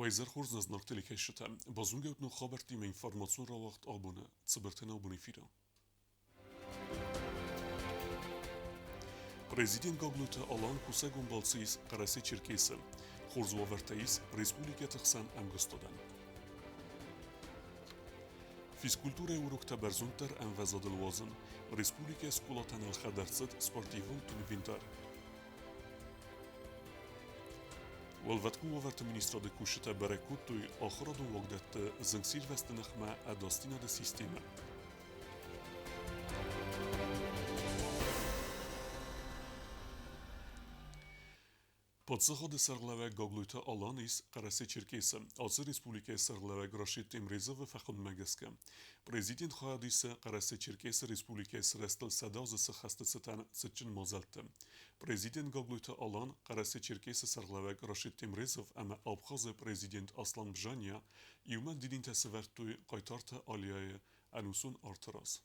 Уӕ изӕр хорз нӕ зынаргъ телекӕсджытӕ! Базонгӕ ут ног хабӕрттимӕ информацион рауагъд абоны Цыбырты Нӕубон эфиры. Президент Гаглойты Алан кусӕгон балцы ис Хъӕрӕсе-Черкесы. Хорз уавӕртӕ ис республикӕты хсӕн ӕмгуыстадӕн. Физкультурӕйы уроктӕ бӕрзонддӕр ӕмвӕзадыл уадзын. Республикӕйы скъолатӕн ӕлхӕд ӕрцыд спортивон инвентарь. Уӕлвӕткон уавӕрты министрады кусджытӕ бӕрӕг кодтой ахуырадон уагдӕтты зынгсирвӕзты ныхмӕ ӕдасдзинады системӕ. Паддзахады сӕргълӕууӕг Гаглойты Алан ис Хъӕрӕсе-Черкесы. Ацы республикӕйы сӕргълӕууӕг Рашид Темрезовы фӕхуындмӕ гӕсгӕ. Президент хайад исы Хъӕрӕсе-Черкесы республикӕйы сырӕзтыл 100 азы сыххӕсты цытӕн цытджын мадзӕлтты. Президент Гаглойты Алан, Хъӕрӕсе-Черкесы сӕргълӕууӕг Рашид Темрезов ӕмӕ Абхазы президент Аслан Бжания иумӕ дидинтӕ сӕвӕрдтой Хъайтарты аллеяйы ӕнусон арты раз.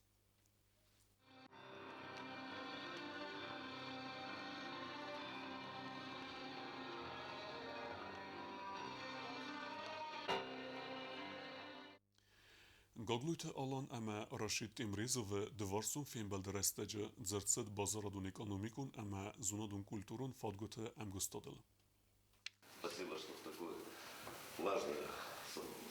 Гаглойты Алан ӕмӕ Рашид Темрезовы дывӕрсон фембӕлды рӕстӕджы дзырд цыд базарадон-экономикон ӕмӕ зонадон-культурон фадгуыты ӕмгуыстадыл. Спасибо, что в такое важное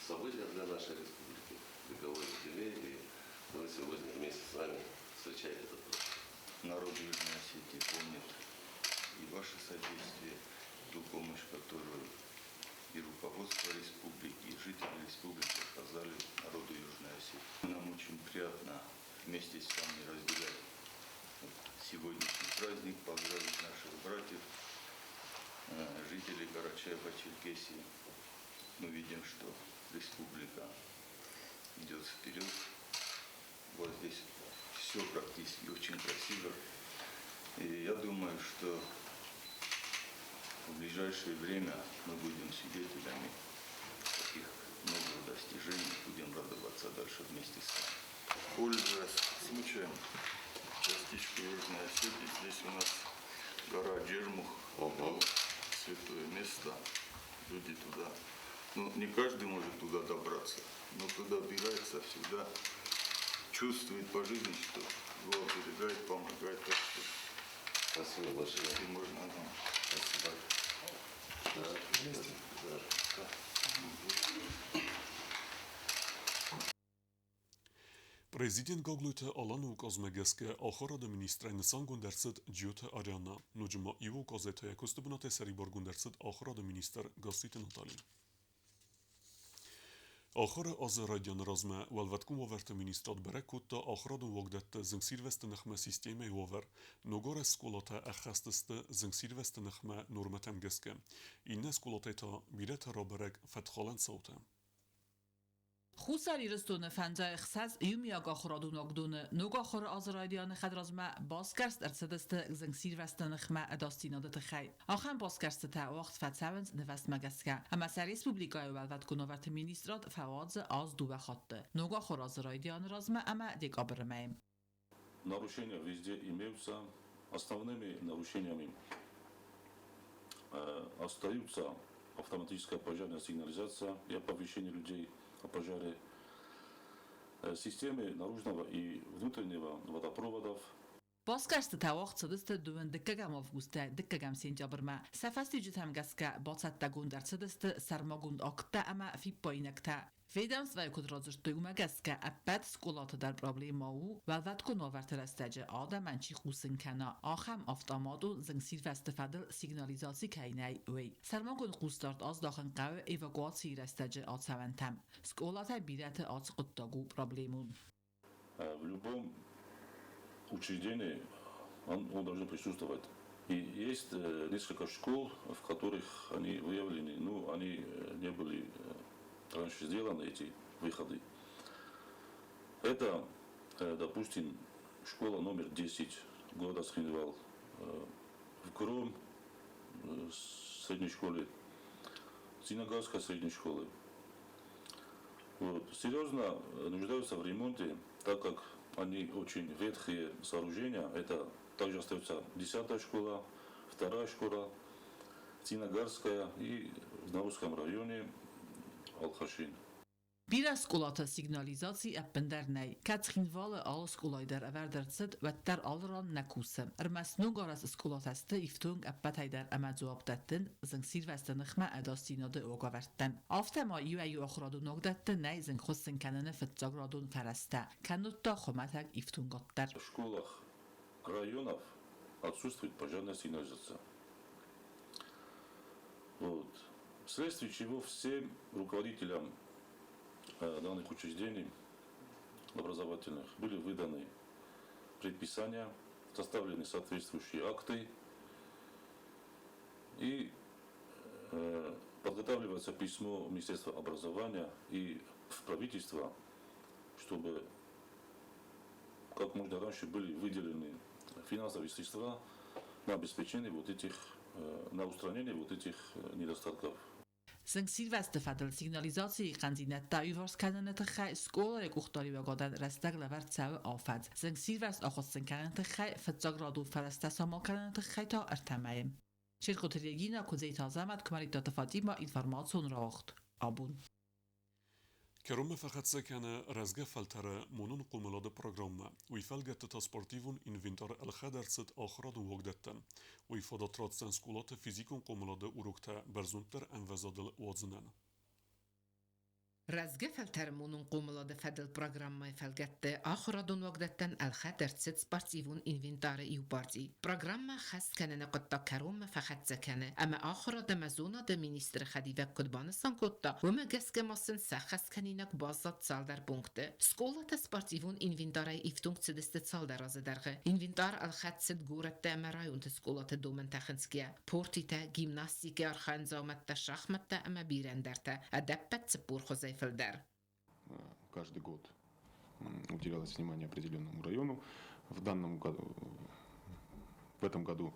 событие для нашей республики, вековой юбилей, и вы сегодня вместе с нами встречаете этот праздник. Народ Южной Осетии помнит и ваше содействие, ту помощь, которую и руководство республики, и жители республики оказали народу Южной Осетии. Нам очень приятно вместе с вами разделять сегодняшний праздник, поздравить наших братьев, жителей Карачаева-Черкесии. Мы видим, что республика идет вперед. Вот здесь все практически очень красиво. И я думаю, что в ближайшее время мы будем свидетелями таких новых достижений, будем радоваться дальше вместе с вами. Пользуясь случаем, частичку Южной Осетии, здесь у нас гора Джермух, святое место, люди туда. Ну, не каждый может туда добраться, но кто добирается, всегда чувствует по жизни, что его оберегает, помогает. Так что Спасибо большое. Если можно, да. Спасибо. Да, вместе. Да. Президент Гаглойты Аланы указмӕ гӕсгӕ ахуырады министрӕй нысангонд ӕрцыд Джиоты Арианна. Ноджы ма иу указӕй та йӕ куысты бынатӕй сӕрибаргонд ӕрцыд ахуырады министр Гасситы Натали. Ахуыры азы райдианы размӕ Уӕлвӕткон уавӕрты министрад бӕрӕг кодта ахуырадон уагдӕтты зынгсирвӕзты ныхмӕ системӕйы уавӕр. Ногарӕзт скъолатӕ ӕххӕст сты зынгсирвӕзты ныхмӕ нормӕтӕм гӕсгӕ. Иннӕ скъолатӕй та бирӕтӕ рабӕрӕг фӕткхалӕн цаутӕ. Хуссар Ирыстоны фӕндзай ӕхсӕз иумиаг ахуырадон уагдоны ног ахуыры азы райдианы хӕдразмӕ басгӕрст ӕрцыдысты зынгсирвӕзты ныхмӕ ӕдасдзинады тыххӕй. Ахӕм басгӕрстытӕ уагъд фӕцӕуынц нывӕзтмӕ гӕсгӕ, ӕмӕ сӕ республикӕйы уӕлвӕткон уавӕрты министрад фӕуадзы аз дыууӕ хатты ног ахуыры азы райдианы размӕ ӕмӕ декабры мӕйы. Нарушения везде имеются. Основными нарушениями остаются автоматическая пожарная сигнализация и оповещение людей о пожаре, системы наружного и внутреннего водопроводов. Басгӕрстытӕ уагъд цыдысты дыууын дыккӕгӕм августӕй дыккӕгӕм сентябрмӕ. Сӕ фӕстиуджытӕм гӕсгӕ бацӕттӕгонд ӕрцыдысты сӕрмагонд акттӕ ӕмӕ фиппаинӕгтӕ. Ведомствӕйы куыд радзырдтой, уымӕ гӕсгӕ ӕппӕт скъолаты дӕр проблемӕ у, уӕлвӕткон уавӕрты рӕстӕджы адӕмӕн чи хъусын кӕна, ахӕм автоматон зынгсирвӕзты фӕдыл сигнализаци кӕй нӕй, уый. Сӕрмагонд хъусдард аздахын хъӕуы эвакуацийы рӕстӕджы ацӕуӕнтӕм. Скъолатӕй бирӕты ацы хъуыддаг у проблемон. В любом учреждении он должен присутствовать. И есть несколько школ, в которых они выявлены, ну, они не были раньше сделаны, эти выходы. Это, допустим, школа номер 10 города Цхинвал, в Кром средней школе, Цхинвальской средней школы. Вот. Серьезно нуждаются в ремонте, так как они очень ветхие сооружения. Это также остается 10-я школа, 2-я школа, Цхинвальская и в Наурском районе Алхашин. Бирӕ скъолаты сигнализаци ӕппындӕр нӕй. Кӕд Цхинвалы алы скъолайы дӕр ӕвӕрд ӕрцыд, уӕддӕр алы ран нӕ кусы. Ӕрмӕст ногарӕзт скъолатӕ сты ифтонг ӕппӕтӕй дӕр ӕмӕ дзуапп дӕттынц зынгсирвӕзты ныхмӕ ӕдасдзинады уагӕвӕрдтӕн. Афтӕ ма иуӕй-иу ахуырадон уагдӕтты нӕй зынгхуыссын кӕныны фыццаградон фӕрӕзтӕ, кӕннод та хуымӕтӕг ифтонгад дӕр. В школах районов отсутствует пожарная сигнализация. Вот. Вследствие чего всем руководителям данных учреждений образовательных были выданы предписания, составлены соответствующие акты и подготавливается письмо в Министерство образования и в правительство, чтобы как можно раньше были выделены финансовые средства на обеспечение вот этих, на устранение вот этих недостатков. Зынгсирвӕзты фӕдыл сигнализацийы хъӕндзинӕдтӕ аиуварс кӕныны тыххӕй скъолайы къухдариуӕгадӕн рӕстӕг лӕвӕрд цӕуы афӕдз. Зынгсирвӕзт ахуыссын кӕныны тыххӕй фыццаградон фӕрӕзтӕ самал кӕныны тыххӕй та ӕртӕ мӕйы. Чертхъоты Регина, Куыдзеты Азӕмӕт, Куымӕридтаты Фатимӕ, информацион рауагъд. Абон. Кӕронмӕ фӕхӕццӕ кӕны рӕзгӕ фӕлтӕры монон хъомылады программӕ. Уый фӕлгӕтты та спортивон инвентар ӕлхӕд ӕрцыд ахуырадон уагдӕттӕн. Уый фадат ратдзӕн скъолаты физикон хъомылады уроктӕ бӕрзонддӕр ӕмвӕзадыл уадзынӕн. Рӕзгӕ фӕлтӕры монон хъомылады фӕдыл программӕйы фӕлгӕтты ахуырадон уагдӕттӕн ӕлхӕд ӕрцыд спортивон инвентары иу парти. Программӕ ӕххӕст кӕныны хъуыддаг кӕронмӕ фӕхӕццӕ кӕны ӕмӕ ахуырад ӕмӕ зонады министры хӕдивӕг куыд банысан кодта, уымӕ гӕсгӕ ма сын сӕххӕст кӕнинаг баззад цалдӕр пункты. Скъолатӕ спортивон инвентарӕй ифтонг цыдысты цалдӕр азы дӕргъы. Инвентар ӕлхӕд цыд горӕттӕ ӕмӕ районты скъолаты домӕнтӕ хынцгӕйӕ. Портитӕ, гимнастикӕ, архайӕн дзаумӕттӕ, шахмӕттӕ ӕмӕ бирӕ ӕндӕртӕ, ӕдӕппӕт 40 хуызӕй фылдӕр. Каждый год уделялось внимание определенному району. В данном году, в этом году,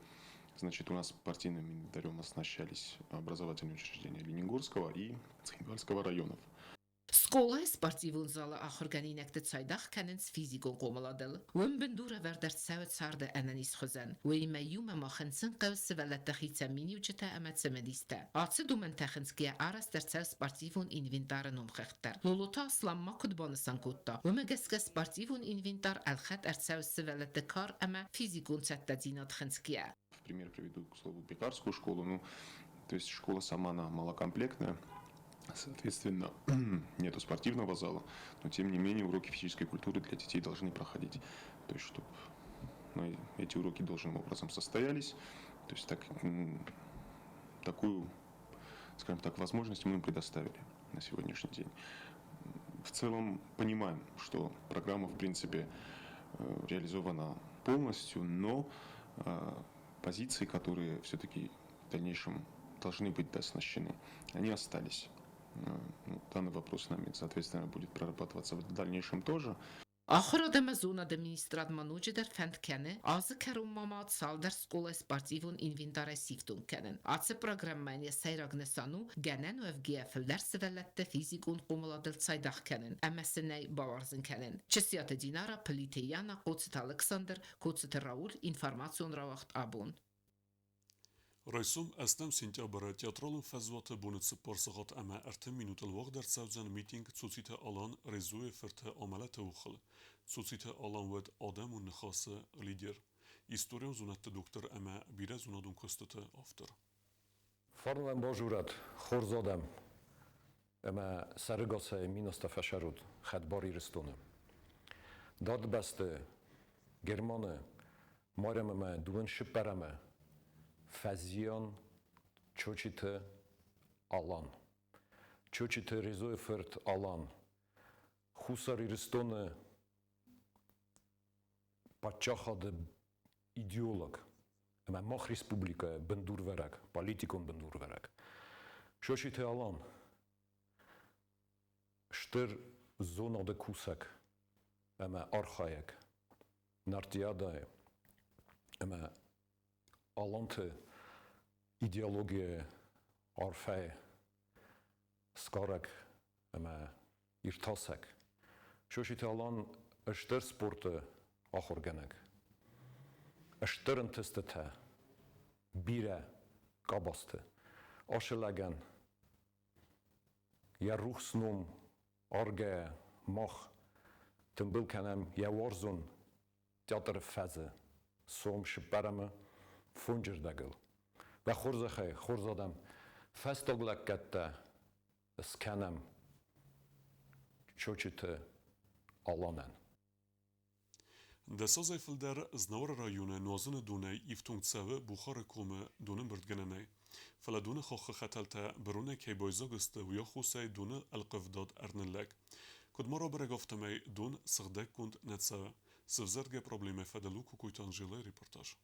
значит, у нас партийным инвентарем оснащались образовательные учреждения Ленингорского и Цхинвальского районов. Скъолайы спортивон залы ахуыргӕнинӕгты цайдагъ кӕнынц физикон хъомыладыл. Уым бындур ӕвӕрд ӕрцӕуы царды ӕнӕниз хуызӕн. Уыимӕ иумӕ ма хынцын хъӕуы сывӕллӕтты хицӕн миниуджытӕ ӕмӕ цымыдистӕ. Ацы домӕнтӕ хынцгӕйӕ арӕзт ӕрцӕуы спортивон инвентары номхыгъд дӕр. Лолоты Аслан ма куыд банысан кодта, уымӕ гӕсгӕ спортивон инвентар ӕлхӕд ӕрцӕуы сывӕллӕтты кар ӕмӕ физикон цӕттӕдзинад хынцгӕйӕ. В пример приведу, к слову, Пекарскую школу. Ну, то есть школа сама она малокомплектная, соответственно, нету спортивного зала, но тем не менее уроки физической культуры для детей должны проходить. То есть, чтобы, ну, эти уроки должным образом состоялись. То есть так, такую, скажем так, возможность мы им предоставили на сегодняшний день. В целом понимаем, что программа, в принципе, реализована полностью, но позиции, которые все-таки в дальнейшем должны быть дооснащены, они остались. Ну, данный вопрос нами, соответственно, будет прорабатываться в дальнейшем тоже. Ахуырад ӕмӕ зонады министрад ма ноджыдӕр фӕнд кӕны азы кӕронмӕ ма цалдӕр скъолайы спортивон инвентарӕй сифтонг кӕнын. Ацы программӕйӕн йӕ сӕйраг нысан у гӕнӕн уӕвгӕйӕ фылдӕр сывӕллӕтты физикон хъомыладыл цайдагъ кӕнын ӕмӕ сын ӕй бауарзын кӕнын. Чысиаты Динара, Плиты Яна, Хъоцыты Алыксандр, Коцыты Рауль, информацион рауагъд Абон. Райсом 8 сентябры Театралон фӕзуаты боны 4 сахат ӕмӕ 30 минутыл уагъд ӕрцӕудзӕн митинг Цоциты Алан Резойы фырты амӕлӕты охыл. Цоциты Алан уыд адӕмон ныхасы лидер, историон зонӕдты доктор ӕмӕ бирӕ зонадон куыстыты автор. Фарн уӕм базурӕд, хорз адӕм, ӕмӕ сӕрыгасӕй миназтӕ фӕцӕрут хӕдбар Ирыстоны. Дард бӕсты, Германы, Майрӕм ӕмӕ дыууын цыппӕрӕмы фӕзиан Чочиты Алан. Чочиты Резойы фырт Алан Хуссар Ирыстоны паддзахады идеолог ӕмӕ мах республикӕйы бындурвӕрӕг, политикон бындурвӕрӕг. Чочиты Алан стыр зонады кусӕг ӕмӕ архайӕг Нартиадӕйы ӕмӕ аланты идеологийы арфӕй сгарӕг ӕмӕ иртасӕг. Чочиты Алан стыр спорты ахуыргӕнӕг, стыр ӕнтыстытӕ бирӕ къабӕзты. Ацы лӕгӕн Йӕ рухс ном аргӕйӕ мах тымбыл кӕнӕм йӕ уарзон театры фӕзы сом сыппӕрӕмы фонджырдӕгыл. Уӕ хорзӕхӕй, хорз адӕм, фӕстаг лӕггӕдтӕ скӕнӕм Чочиты Аланӕн. 10 азӕй фылдӕр Знауыры районы нуазыны донӕй ифтонг цӕуы Бухары комы донӕмбырдгӕнӕнӕй. Фӕлӕ доны хаххы хӕтӕлтӕ быронӕй кӕй байдзаг сты, уый аххосӕй доны ӕлхъывдад ӕрныллӕг. Куыд ма рабӕрӕг, афтӕмӕй дон сыгъдӕггонд нӕ цӕуы. Сывзӕргӕ проблемӕ фӕдыл у Кокойты Анжелӕйы репортаж.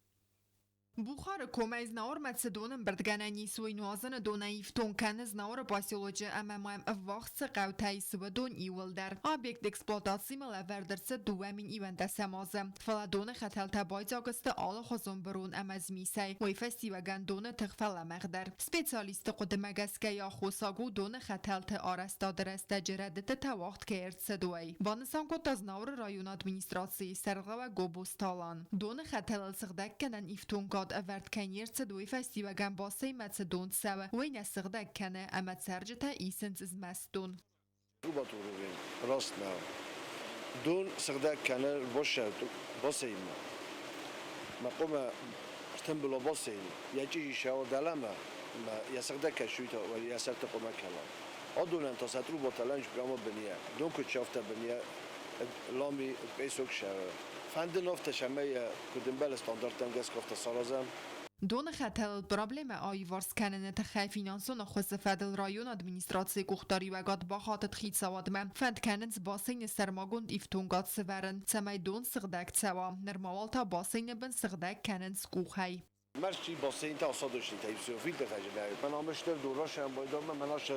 Бухары комӕй Знауырмӕ цы донӕмбырдгӕнӕн ис, уый нуазыны донӕй ифтонг кӕны Знауыры поселочы ӕмӕ ма йӕм ӕввахс цы хъӕутӕ ис, уыдон иууылдӕр. Объект эксплуатацимӕ лӕвӕрд ӕрцыд 2021 азы. Фӕлӕ доны хӕтӕлтӕ байдзаг сты алыхуызон бырон ӕмӕ змисӕй, уый фӕстиуӕгӕн доны тых фӕлӕмӕгъдӕр. Специалистты хъуыдымӕ гӕсгӕ йӕ аххосаг у доны хӕтӕлты арӕзтады рӕстӕджы рӕдыдтытӕ уагъд кӕй ӕрцыд, уый. Банысан кодта Знауыры районы администрацийы сӕргълӕууӕг Гобозты Алан. Доны хӕтӕлыл сыгъдӕггӕнӕн ифтонгад ӕвӕрд кӕй не рцыд, уый фӕстиуӕгӕн бассейнмӕ цы дон цӕуы, уый нӕ сыгъдӕг кӕны ӕмӕ цӕрджытӕ исынц змӕст дон. Трубатуровин раст нӕу. Дон сыгъдӕг кӕны бассейнмӕ. Мӕ хъуамӕ ӕртымбыла бассейн, йӕ чъизи сӕуа дӕлӕмӕ, ӕмӕ йӕ сыгъдӕг кӕсуйтӕ йӕ сӕрты хъуамӕ кӕла. Адонӕн та сӕ трубатӕ лӕнч прямо бынийӕ. Дон куыд сӕфта бынийӕ, лами песок сӕвы. Фӕнды афтӕ, цӕмӕй йӕ куыд ӕмбӕлы стандарттӕм гӕсгӕ афтӕ саразӕм. Доны хӕтӕлыл проблемӕ аиуварс кӕныны тыххӕй финансон ӕххуысы фӕдыл районы администрацийы къухдариуӕгад бахатыд хицауадмӕ. Фӕнд кӕнынц бассейны сӕрмагонд ифтонгад сывӕрын, цӕмӕй дон сыгъдӕг цӕуа. Нырма уал та бассейны бын сыгъдӕг кӕнынц къухӕй. Мерчи бассейнтӕ асадосните все фильтртӕ Мен ам стыр дурашан байдам, мен аш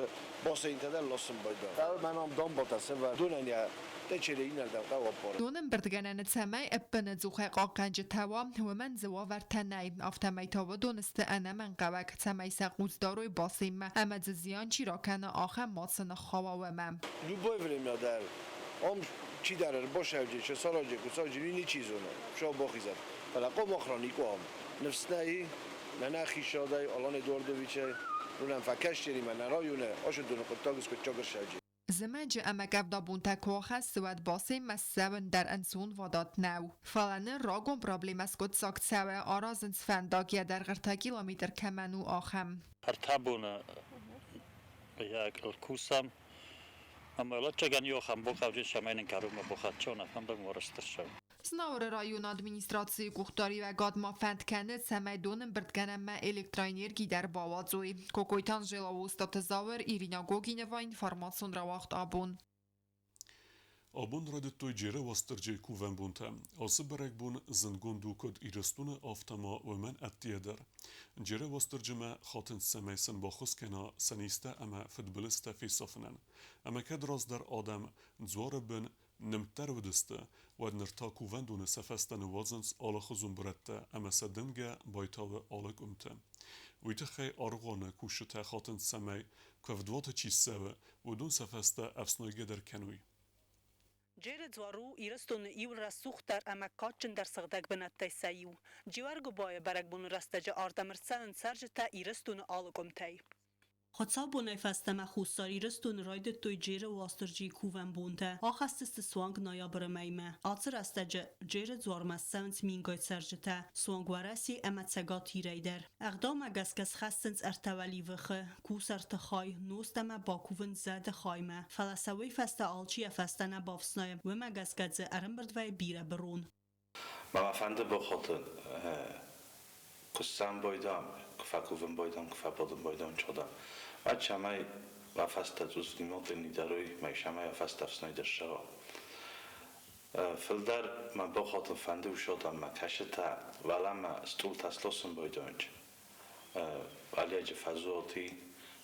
бассейнтӕ дӕр ласын байдам. Мен ам дамбатӕ сӕвӕр донӕн йӕ течеле иннӕрдӕм хъӕуы аппарын. Донӕмбырдгӕнӕны цӕмӕй ӕппынӕдзухӕй хъахъхъӕнджытӕ уа, уымӕн дзы уавӕртӕ нӕй. Афтӕмӕй та уыдон сты ӕнӕмӕнгхъӕуӕг, цӕмӕй сӕ хъус дарой бассейнмӕ ӕмӕ дзы зиан чи ракӕна, ахӕм мацы ныххауа уымӕ. Любое время дӕр ам чидӕр ӕрбасӕвджы, сараджы, куы ничи зоны, шо бахизӕд. Фӕлӕ хъом охраник ам. Ныфс нӕй, нӕ нӕ хицауадӕй, Алан Эдуардовичӕй, рунӕм фӕкӕсджери мӕ нӕ районы, ашы доны хъуыддаг скуыдджаг ӕрсӕвджи. Зымӕджы ӕмӕ къӕвдабонтӕ куы ахӕссы, уӕд бассейнмӕ ссӕуын дӕр ӕнцонвадат нӕу. Фӕлӕ ныр рагон проблемӕ скъуыддзаг цӕуы, аразынц фӕндаг, йӕ дӕргъ 3 километр кӕмӕн у, ахӕм. 3 боны кусӕм ӕмӕ лӕччӕгӕн йохӕм бохъавджы сӕмӕй нын кӕронмӕ бохатчон фӕндаг уарӕзт ӕрцӕуы. Знауыры районы администрацийы къухдариуӕгад ма фӕнд кӕны, цӕмӕй донӕмбырдгӕнӕнмӕ электроэнерги дӕр бауадзой. Кокойты Анжела, Остъаты Зауыр, Ирина Гогинова, информацион рауагъд «Абон». Абон райдыдтой Джеры Уастырджийы кувӕн бонтӕ. Ацы бӕрӕгбон зындгонд у куыд Ирыстоны, афтӕ ма уымӕн ӕддейӕ дӕр. Джеры Уастырджимӕ хатынц, цӕмӕй сын баххуыс кӕна сӕ низтӕ ӕмӕ фыдбылызтӕ фесафынӕн. Ӕмӕ кӕд раздӕр адӕм дзуары бын нымддӕр уыдысты, уӕд ныр та кувӕндоны сӕ фӕстӕ ныууадзынц алыхуызон бырӕттӕ ӕмӕ сӕ дымгӕ байтауы алы къуымты. Уый тыххӕй аргъуаны кусджытӕ хатынц, цӕмӕй куывдуаты чи ссӕуы, уыдон сӕ фӕстӕ ӕфснайгӕ дӕр кӕной. Джеры дзуар у Ирыстоны иуыл рӕсугъддӕр ӕмӕ кадджындӕр сыгъдӕг бынӕттӕй сӕ иу. Джиуӕргуыбайы бӕрӕгбоны рӕстӕджы ардӕм ӕрцӕуынц цӕрджытӕ Ирыстоны алы къуымтӕй. Хуыцаубонӕй фӕстӕмӕ Хуссар Ирыстоны райдыдтой Джеры Уастырджийы кувӕн бонтӕ. Ахӕсдзысты суанг ноябры мӕймӕ. Ацы рӕстӕджы Джеры дзуармӕ ссӕуынц мингай цӕрджытӕ, суанг Уӕрӕсе ӕмӕ Цӕгат Ирӕй дӕр. Ӕгъдаумӕ гӕсгӕ схӕссынц ӕртӕ уӕливыхы, кусарты хай, нозт ӕмӕ бакувынц зӕды хаймӕ. Фӕлӕ сӕ уый фӕстӕ алчи йӕ фӕстӕ нӕ бафснайы, уымӕ гӕсгӕ дзы ӕрӕмбырд вӕййы бирӕ бырон. Мӕ фӕнды бохоты куыссӕн бойдам, куы бойдам, куы фӕбодын бойдам чода. Вӕд шамай вафаста цъус лимотын дарой, май шамай вафаста фснайдер шао. Фылдӕр мӕ бохотын фӕнды ушодам мӕ кӕсытӕ, валама стулта слосын бойдонч. Алиаджы фӕзуоти,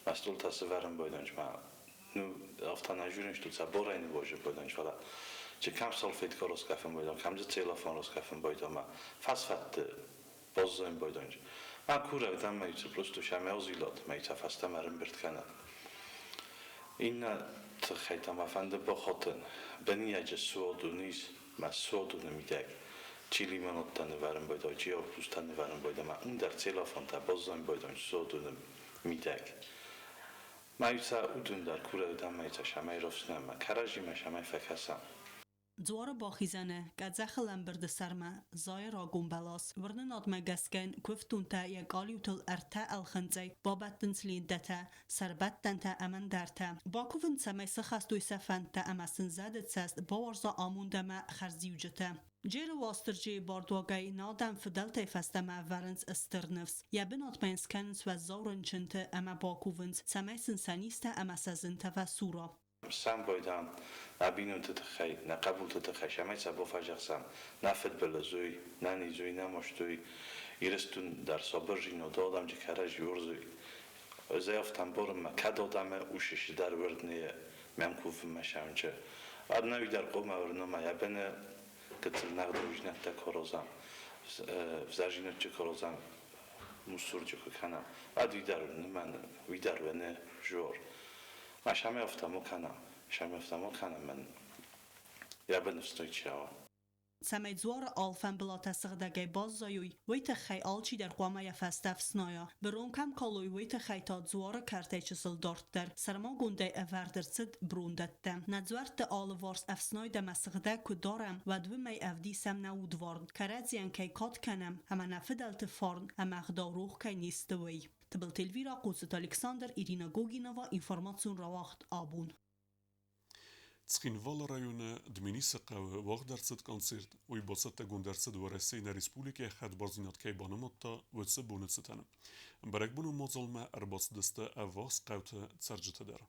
мӕ стулта сывӕрын бойдонч. Мӕ ну афтӕ нӕ журин, что ца борайны божы бойдонч, фӕлӕ чи кӕм салфетка роскафын бойдон, кӕм дзы телефон роскафын бойдон, мӕ фӕсфӕдты баззайын бойдонч. Мӕ курӕг дӕн, мӕ просто шамӕ озилат, мӕ ца фӕстӕмӕ ӕрӕмбырд кӕнӕд. Иннӕ тыххӕй та мӕ фӕнды бахатын, бӕниаджы суадон ис, мӕ суадоны мидӕг чи лимонадтӕ нывӕрын бойдон, чи арбузтӕ нывӕрын бойдон, мӕ ӕндӕр телефонтӕ баззайын бойдон суадоны мидӕг. Маица уыдон дӕр курӕг дӕн, маица сӕмӕй рохснӕ, мӕ кӕрӕдзимӕ сӕмӕй фӕкӕсӕм. Дзуары бахизӕны, къӕдзӕхыл ӕмбырды сӕрмӕ, зайы рагон бӕлас. Уырнынадмӕ гӕсгӕ йын куывддонтӕ йӕ къалиутыл ӕртӕ ӕлхынцъӕй бабӕттынц лентӕтӕ, сӕрбӕттӕнтӕ ӕмӕ ӕндӕртӕ. Бакувынц, цӕмӕй сыхӕстой сӕ фӕндтӕ ӕмӕ сын зӕды цӕст бауарза амонд ӕмӕ хӕрзиуджытӕ. Джеры Уастырджийы бардуагӕй нал дӕм фыдӕлтӕй фӕстӕмӕ ӕвӕрынц стыр ныфс. Йӕ бынатмӕ йын скӕнынц уӕззау рынчынты ӕмӕ бакувынц, цӕмӕй сын сӕ низтӕ ӕмӕ сӕ зынтӕ фӕсура. Сӕмбӕлдӕн нӕ бийнонти туххӕй, нӕ хъӕболти туххӕй, цӕмӕй сӕ бафӕдзӕхсӕн, нӕ фидбилиз уй, нӕ низ уй, нӕ маст уй, Иристон дӕр сабырдзийнадӕ адӕмти кӕрӕдзи уарзуй. Ӕз ӕй афтӕ ӕмбарун, кӕд адӕмӕ усси дӕр уорднӕ мӕм ковунмӕ сӕунцӕ. Ӕнӕуи дӕр хъуамӕ уырна йӕ быны гыццыл нӕгъдауджынӕдтӕ куы аразӕм, ӕвзӕрдзинӕдты куы аразӕм, мусорджы куы кӕнӕм, уӕд уый дӕр уырны уый дӕр уыны зор. Ма сӕмӕ афтӕ ма кӕнӕм, сӕмӕ афтӕ ма кӕнӕм, мӕн йӕ быны встречала. Цӕмӕй дзуары алфӕмбылатӕ сыгъдӕгӕй баззайой, уый тыххӕй алчидӕр хъуамӕ йӕ фӕстӕ ӕфснайа. Бырон кӕм калой, уый тыххӕй та дзуары кӕртӕй чысыл дарддӕр сӕрмагондӕй ӕвӕрд ӕрцыд брондӕттӕ. Нӕ дзуӕртты алыварс ӕфснайд ӕмӕ сыгъдӕг куы дарӕм, уӕд уымӕй ӕвдисӕм нӕ удварн, кӕрӕдзийӕн кӕй кад кӕнӕм ӕмӕ нӕ фыдӕлты фарн ӕмӕ ӕгъдау рох кӕй не сты, уый. Тыбылты Эльвира, Хъоцыты Александр, Ирина Гогинова, информацион рауагъд «Абон». Цхинвалы районы Дменисы хъӕуы уагъд ӕрцыд концерт. Уый бацӕттӕгонд ӕрцыд Уӕрӕсейы нӕ республикӕйы хӕдбардзинад кӕй банымадта, уыцы боны цытӕн. Бӕрӕгбонон мадзалмӕ ӕрбацыдысты ӕввахс хъӕуты цӕрджытӕ дӕр.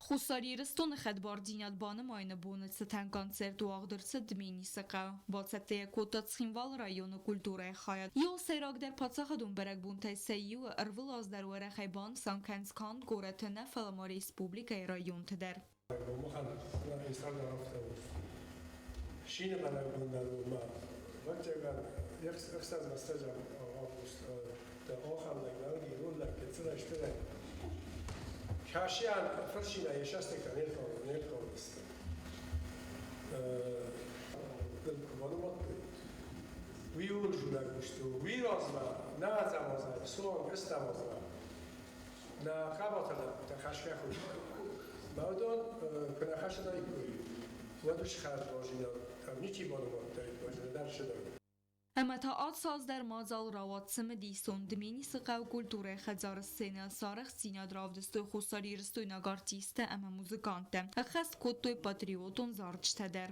Хуссар Ирыстоны хӕдбардзинад банымайыны боны цытӕн концерт уагъд ӕрцыд Дменисы хъӕуы. Бацӕттӕ йӕ кодта Цхинвалы районы культурӕйы хайад. Иуыл сӕйрагдӕр паддзахадон бӕрӕгбонтӕй сӕ иуы ӕрвылаз дӕр уӕрӕхӕй банысан кӕнынц канд горӕты нӕ, фӕлӕ ма республикӕйы районты дӕр. Шины бӕрӕгбон ма август Кашиан фыршина ешастека нелхалысты. Уый размӕ нӕ ӕдзӕмазӕй, суанг ыстӕмазӕй нӕ хъӕбатыр лӕппутӕ хӕсгӕ кодтой. Мӕ уыдон куы нӕ хӕсыдаиккой, уӕд уыцы хӕдбардзинад ничи банымадтаид, нӕдӕр сыдаид. Ӕмӕ та ацалдӕр мадзал рауад цымыдисон. Дменисы хъӕуы культурӕйы хӕдзары сценӕйыл сӕ арӕхстдзинад равдыстой хуссарирыстойнаг артисттӕ ӕмӕ музыканттӕ. Ӕххӕст кодтой патриотон зарджытӕ дӕр.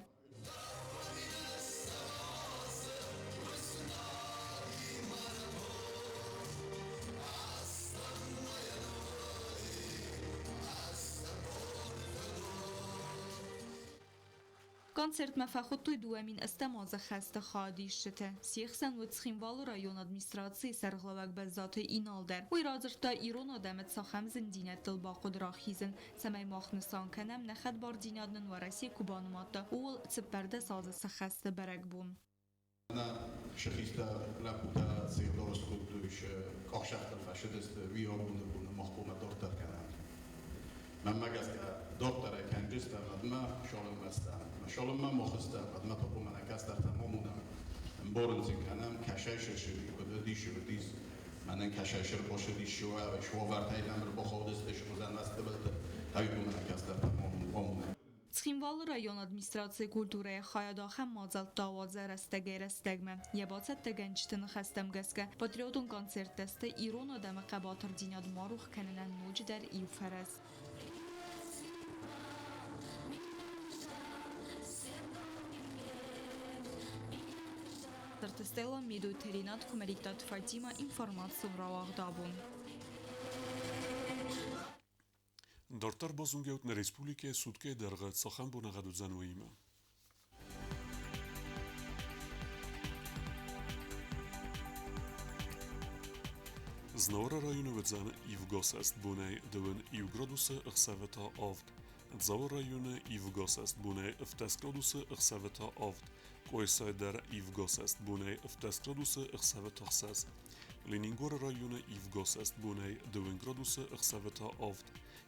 Концертмӕ фӕхуыдтой 2008 азы хӕсты хайадисджыты. Се хсӕн уыд Цхинвалы районы администрацийы сӕргълӕууӕг Бӕззаты Инал дӕр. Уый радзырдта, ирон адӕмы цахӕм зындзинӕдтыл бахъуыд рахизын, цӕмӕй мах нысан кӕнӕм, нӕ хӕдбардзинад нын Уӕрӕсе куы банымадта, ууыл 14 азы сӕххӕсты бӕрӕгбон. Нӕ сыхистӕр лӕппутӕ цигъдоры скодтой, къахсӕгтыл фӕцыдысты, уый абоны боны мах хъуамӕ дарддӕр кӕнӕм. Мӕнмӕ гӕсгӕ, дарддӕр ӕй кӕнджыстӕм, уӕдмӕ шалынмӕ стӕм. Ӕмӕ шалынмӕ мах стӕм, уӕдмӕ та хъуамӕ нӕ кӕстӕртӕм амонӕм, ӕмбарын сын кӕнӕм, кӕсӕй сырсыр куыд уыдис, уыдис. Мӕнӕн кӕсӕй сырбасыдис, суавӕртӕй нӕм ӕрбахаудысты, суыдзӕн уӕзтыбылты, ӕви хъуамӕ нӕ кӕстӕртӕм амонӕм. Цхинвалы районы администрацийы культурӕйы хайад ахӕм мадзӕлттӕ ауадзы рӕстӕгӕй-рӕстӕгмӕ. Йӕ бацӕттӕгӕнджыты ныхӕстӕм гӕсгӕ, патриотон концерттӕ сты ирон адӕмы хъӕбатырдзинад ма рох кӕнынӕн ноджыдӕр иу фӕрӕз. Стелла Медойты Ренат, Куымӕридтаты Фатимӕ, информацион рауагъд «Абон». Дарддӕр базонгӕут нӕ республикӕйы суткӕйы дӕргъы цахӕм боныгъӕд уыдзӕн, уыимӕ. Знауыры районы уыдзӕн ивгӕсӕст бонӕй 21 градусы, ӕхсӕвы та 7. Дзауы районы ивгӕсӕст бонӕй 17 градусы, ӕхсӕвы та 7. Къуайсайы дӕр ивгӕсӕст бонӕй 17 градусы, ӕхсӕвы та 6. Ленингоры районы ивгӕсӕст бонӕй 2 градусы, ӕхсӕвы та 7.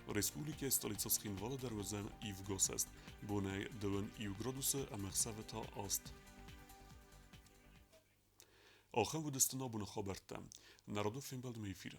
Республикӕйы столицӕ Цхинвалы дӕр уыдзӕн ивгӕсӕст бонӕй 21 градусы ӕмӕ ӕхсӕвы та 8. Ахӕм уыдысты нӕ абоны хабӕрттӕ. Народон фембӕлдмӕ эфиры.